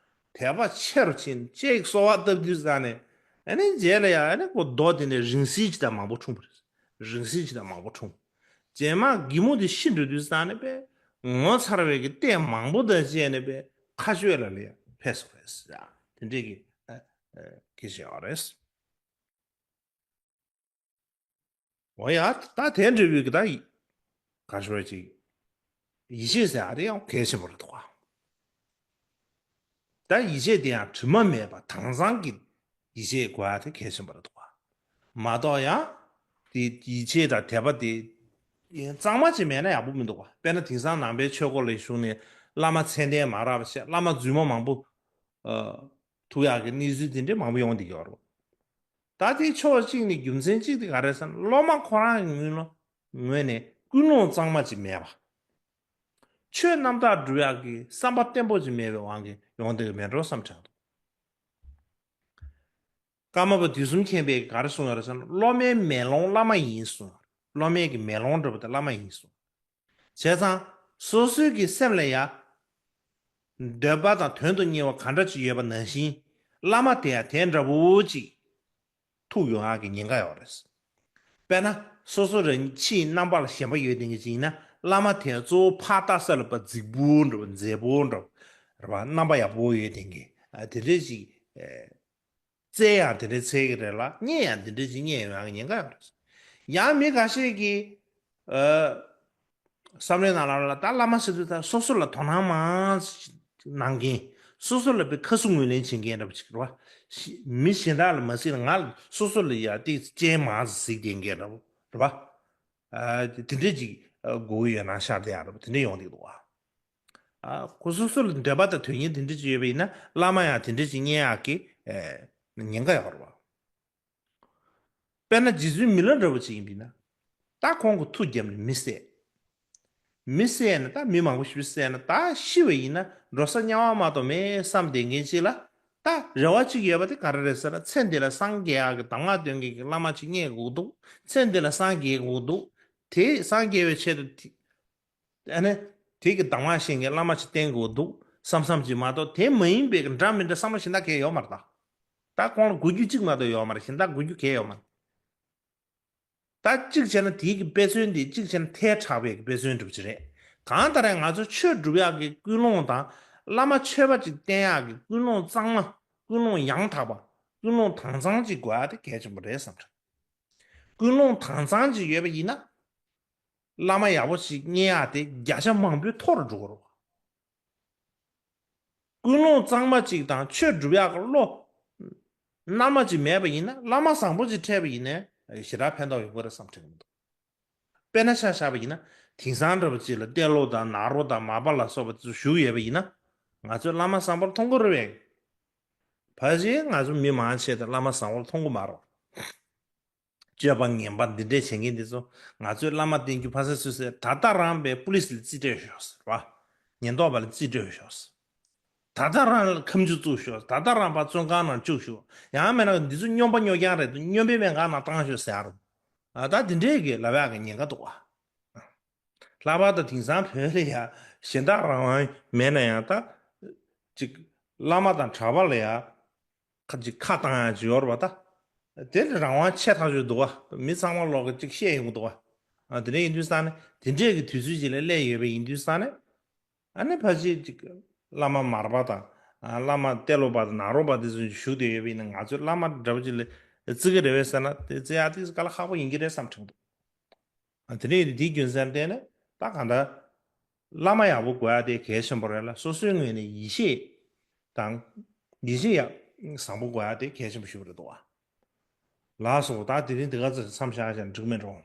དད་པ་ཆེར་ཕྱིན་ཅིག་གསོལ་བ་བཏབ་དུས་ཙང་ནས་ཨ་ནི་རྗེས་ལ་ཡང་ཨ་ནི་ཁོ་རྡོ་དེ་ནས་རིང་བསྲེལ་ཅིག་དང་མང་པོ་འཁྲུངས་པ་རེད། རིང་བསྲེལ་ཅིག་དང་མང་པོ་འཁྲུངས། རྗེས་མ་རྒན་མོ་དེ་ཤི་འགྲོ་དུས་ཙང་ནས་པས་ངོ་མཚར་བའི་གི་ལྟས་མང་པོ་དང་བཅས་ནས་པས་མཁའ་སྤྱོད་ལ་ལ་ཕེབས་སོང་རེད། དེ་འདྲས་ཀྱི་ཨ་ཨ་སྐད་ཆ་ཡོད་རེད། འོ་ཡ་ད་དེ་འདྲ་བའི་གི་ད་ཡི་ག་ཤོད་ཅིག་ཡིད་ཆེས་ཟེར་ཨ་རེ་ཡང་གལ་ཆེན་པོ་རེད་འདུག་ག་ད་ཡིད་ཆེས་དེ་ཡང་དྲི་མ་མེད་པ་དྭངས་གཙང་གི་ཡིད་ཆེས་དགོས་ཡ་དེ་གལ་ཆེན་པོ་རེད་འདུག་ག་མ་གཏོགས་ཡང་དེ་ཡིད་ཆེས་དང་དད་པ་དེ་གཙང་མ་ཅིག་མེད་ན་ཡག་པོ་མི་འདུག་ག་དཔེར་ན་དེང་སང་ནང་པའི་ཆོས་སྐོར་ལ་བཞུགས་ནས་བླ་མ་མཚན་ལྡན་མང་རབས་བཤད། བླ་མ་རྫུན་མ་མང་པོ་ཨ་ཐུག་ཡག་གི་གནས་ཚུལ་དེ་འདྲ་མང་པོ་ཡོང་བསྡད་ཀྱི་ཡོད་རེད། ད་དེ་ཕྱོགས་གཅིག་ནས་རྒྱུ་མཚན་གཅིག་དེ་ག་རེ་ཟེར་ན་སློབ་མ་ཁོ་རང་གི་ངོས་ལ་ངོས་ནས་ཀུན་སློང་གཙང་མ་ཅིག་མེད་པ། ཆོས་རྣམ་དག་སྒྲུབ་ཡག་གི་བསམ་པ་བརྟན་པོ་ཅིག་མེད་པའི་དབང་གིས་ཡོང་བསྡད་ཀྱི་མེད་འགྲོ་བསམ་དྲན་འདུག་ཀརྨ་པ་དུས་གསུམ་མཁྱེན་པས་ག་རེ་གསུངས་ཡོད་རེད་ཟེར་ན་སློབ་མའི་མེ་ལོང་བླ་མ་ཡིན་གསུངས་ཡོད་རེད། སློབ་མའི་གི་མེ་ལོང་འདྲ་པོ་དེ་བླ་མ་ཡིན་གསུངས། བྱས་ཙང་སོ་སོའི་གི་སེམས་ལ་ཡ་འདོད་པ་དང་དོན་དུ་གཉེར་བ་ག་འདྲ་ཅིག་ཡོད་པ་ནང་བཞིན་བླ་མ་དེ་ཡང་དེ་འདྲ་བོ་ཅིག་ཐུག་ཡོང་ཡག་གི་ཉེན་ཁ་ཡོད་རེད། དཔེར་ན་སོ་སོ་རང་ཕྱིའི་རྣམ་པ་ལ་ཞེན་པ་ཡོད་མཁན་གྱི་ཅིག་ཡིན་ན་བླ་མ་དེ་གཙོ་བོ་ཕར་ལྟ་ས་ལ་པ་རྫིག་པོ་འདྲ་བོ་མཛེས་པོ་འདྲ་བོ་རེད་བ། རྣམ་པ་ཡག་པོ་ཡོད་མཁན་གྱི་ཨ་དེ་འདྲས་ཅིག་ཨེ། བཙལ་ཡང་དེ་འདྲའི་འཚོལ་གྱི་རེད་ལ་རྙེད་ཡང་དེ་འདྲའི་ཅིག་རྙེད་ཡོང་ཡག་ཉེན་ཁ་ཡོད་རེད། ཡང་མི་འགའ་ཤས་ཀྱིས་ཨ་བསམ་བློའི་ནང་ལ་ལ་ད་བླ་མ་ཟེར་དུས་ད་སོ་སོ་ལ་དོ་སྣང་མང་གནང་མཁན། སོ་སོ་ལ་དཔེ་ཁ་གསོ་ངོས་ལེན་བྱེད་མཁན་འདྲ་པོ་ཅིག་རེད་བ། མི་གཞན་དག་ལ་མ་ཟེར་ང་ལ་སོ་སོ་ལ་ཡ་ཏིག་སྤྱན་མང་ཙམ་གཟིགས་བསྡད་མཁན་འདྲ་པོ་རེད་བ། ཨ་དེ་འདྲས་ཅིག་ཨ་དགོས་ཀྱི་ཡོད་ན་ཤར་བསྡད་ཡག་རེད་བ། དེ་འདྲས་ཡོང་བསྡད་ཀྱི་འདུག་བ། ཨ་ཁོ་སོ་སོ་ལ་འདོད་པ་དང་དོན་གཉེར་དེ་འདྲ་ཅིག་ཡོད་པ་ཡིན་ན་བླ་མ་ཡང་དེ་འདྲ་ཅིག་རྙེད་ཡག་གི་ཨེ་ཉེན་ཁ་ཡོད་རེད་བ། དཔེར་ན་རྗེ་བཙུན་མི་ལ་འདྲ་བོ་ཅིག་ཡིན་པ་ཡིན་ན་ད་ཁོང་གི་མཐུ་བརྒྱབ་ནས་མི་བསད། མི་བསད་ན་ད་མི་མང་པོ་ཞིག་བསད་ན་ད་ཤི་བ་ཡིན་ན་འགྲོ་ས་དམྱལ་བ་མ་གཏོགས་མེད་བསམ་བསྡད་མཁན་ཅིག་ལ་ད་རེ་བ་ཅིག་ཡོད་པ་དེ་ག་རེ་རེད་ཟེར་ན་ཚེ་འདི་ལ་སངས་རྒྱས་ཡག་གི་གདམས་ངག་སྟོན་མཁན་གྱི་བླ་མ་ཅིག་རྙེད་དགོས་འདུག་ཚེ་འདི་ལ་སངས་རྒྱས་དགོས་འདུག་དེ་སངས་རྒྱས་པའི་ཆེད་དུ་དེ། ཨ་ནི། དེ་གི་གདམས་ངག་ཤེས་མཁན་བླ་མ་ཅིག་བསྟེན་དགོས་འདུག་བསམ་བསམ་ཅིག་མ་གཏོགས་དེ་མ་ཡིན་པའི་གི་འདྲ་མི་འདྲ་བསམ་བློ་གཞན་དག་གང་ཡང་ཡོད་མ་རེད་ད། ད་ཁོང་ལ་གོ་རྒྱུ་གཅིག་མ་གཏོགས་ཡོད་མ་རེད། གཞན་དག་གོ་རྒྱུ་གང་ཡང་ཡོད་མ་རེད། ད་གཅིག་བྱས་ན་དེའི་གི་དཔེ་མཚོན་དེ་གཅིག་བྱས་ན་ཐལ་དྲགས་པའི་གི་དཔེ་མཚོན་འདྲ་པོ་ཅིག་རེད། གང་ལྟར་ཡང་ང་ཚོ་ཆོས་སྒྲུབ་ཡག་གི་ཀུན་སློང་དང་བླ་མ་ཆོས་པ་ཅིག་བསྟེན་ཡག་གི་ཀུན་སློང་གཙང་མ་ཀུན་སློང་ཡང་དག་པ་ཀུན་སློང་དྭངས་གཙང་ཅིག་དགོས་ཡག་དེ་གལ་ཆེན་པོ་རེད་བསམ་རེད། ཀུན་སློང་དྭངས་གཙང་ཅིག་ཡོད་པ་ཡིན་ན། བླ་མ་ཡག་པོ་ཞིག་རྙེད་ཡག་དེ་བརྒྱ་ཆ་མང་པོའི་ཐོག་རུ་འགྲོ་གི་རེད། ཀུན་སློང་གཙང་མ་ཅིག་དང་ཆོས་སྒྲུབ་ཡག་གི་བློ་རྣལ་མ་ཅིག་མེད་པ་ཡིན་ན་བླ་མ་བཟང་པོ་ཅིག་འཕྲད་པ་ཡིན་ན་ཞེ་དྲག་ཕན་ཐོགས་ཡོད་པ་རེད་བསམ་དྲན་གྱི་མི་འདུག་དཔེར་ན་ཆ་བཞག་པ་ཡིན་ན་དེང་སང་འདྲ་པོ་ཅིག་ལ་ཏེ་ལོ་དང་ནཱ་རོ་དང་མར་པ་ལ་སོགས་པ་ཚོ་བཞུགས་ཡོད་པ་ཡིན་ན་ང་ཚོས་བླ་མ་བཟང་པོར་མཐོང་གི་རེད་པས། ཕལ་ཆེར་ང་ཚོ་མི་མང་ཆེ་དེ་བླ་མ་བཟང་པོར་མཐོང་གི་མ་རེད། སྤྱོད་པ་ངན་པ་འདི་འདྲས་བྱེད་མཁན་འདི་ཚོ་ང་ཚོའི་བླ་མ་བསྟེན་རྒྱུ་ཕ་ས་སུ་སེ་ད་ལྟ་རང་པའི་པུ་ལིས་ལ་རྩིས་སྤྲད་ཤོག་ཟེར་བ། ཉེན་རྟོག་པ་ལ་རྩིས་སྤྲད་ཤོག་ཟེར། ད་ལྟ་རང་ལ་ཁ་མཆུ་བཙུགས་ཤོག་ད་ལྟ་རང་ཕར་བཙོན་ཁང་ནང་བཅུག་ཤོག་ཡང་མིན་ན་འདི་ཚོ་སྨྱོན་པ་སྨྱོ་རྐྱང་རེད་འདུག་སྨྱོན་པའི་སྨན་ཁང་ནང་བཏང་ཤོག་ཟེར་ཡ་རུ། ད་འདི་འདྲས་ཀྱི་ལབ་ཡག་གི་ཉེན་ཁ་འདུག་བ། ལྷག་པར་དུ་དེང་སང་བོད་ལ་ཡ་གཞན་དག་རང་དབང་མེད་ན་ཡང་ད། ཅིག་བླ་མ་དང་གྲྭ་པ་ལ་ཡ། ཁ་ཅིག་ཁ་བཏང་ཡ་ཅིག་ཡོད་རེད་པ་ད། དེ་ལ་རང་དབང་ཆེ་ཐག་ཆོད་འདུག་བ། མི་ཚང་མ་ལོག་གི་ཅིག་བཤད་ཡོང་གི་འདུག་བ། ཨ་དེ་འདྲ་ཡིན་དུས་ས་ནས་དེ་འདྲས་ཀྱི་དུས་ཚོད་ཅིག་ལ་སླེབས་ཡོད་པ་ཡིན་དུས་ས་ནས། ཨ་ནི་ཕལ་ཆེར་ཅིག་བླ་མ་མར་པ་དང་། ཨ་བླ་མ་ཏེ་ལོ་པ་དང་ནཱ་རོ་པ་དེ་ཚོ་བཞུགས་བསྡད་ཡོད་པ་ཡིན་ན། ང་ཚོས་བླ་མ་འདྲ་པོ་ཅིག་ལ་བརྩི་གི་རེད་པས་ཟེར་ན། དེ་བརྩི་ཡག་དེ་དཀའ་ལས་ཁག་པོ་ཡིན་གྱི་རེད་བསམ་དྲན་འདུག། ཨ་དེ་ནས་དེའི་རྒྱུ་མཚན་བརྟེན་ནས་ད་གང་ལྟར་བླ་མ་ཡག་པོ་དགོས་ཡ་དེ་གལ་ཆེན་པོ་རེད་ལ། སོ་སོའི་ངོས་ནས་ཡིད་ཆེས་དང་། ཡིད་ཆེས་ཡག་བཟང་པོ་དགོས་ཡ་དེ་གལ་ཆེན་པོ་ཞིག་རེད་འདུག་བ། ལགས་སོ། ད་དེ་རིང་འདི་ག་ཚོད་མཚམས་བཞག་བྱས་འགྲིག་མེད་འགྲོ།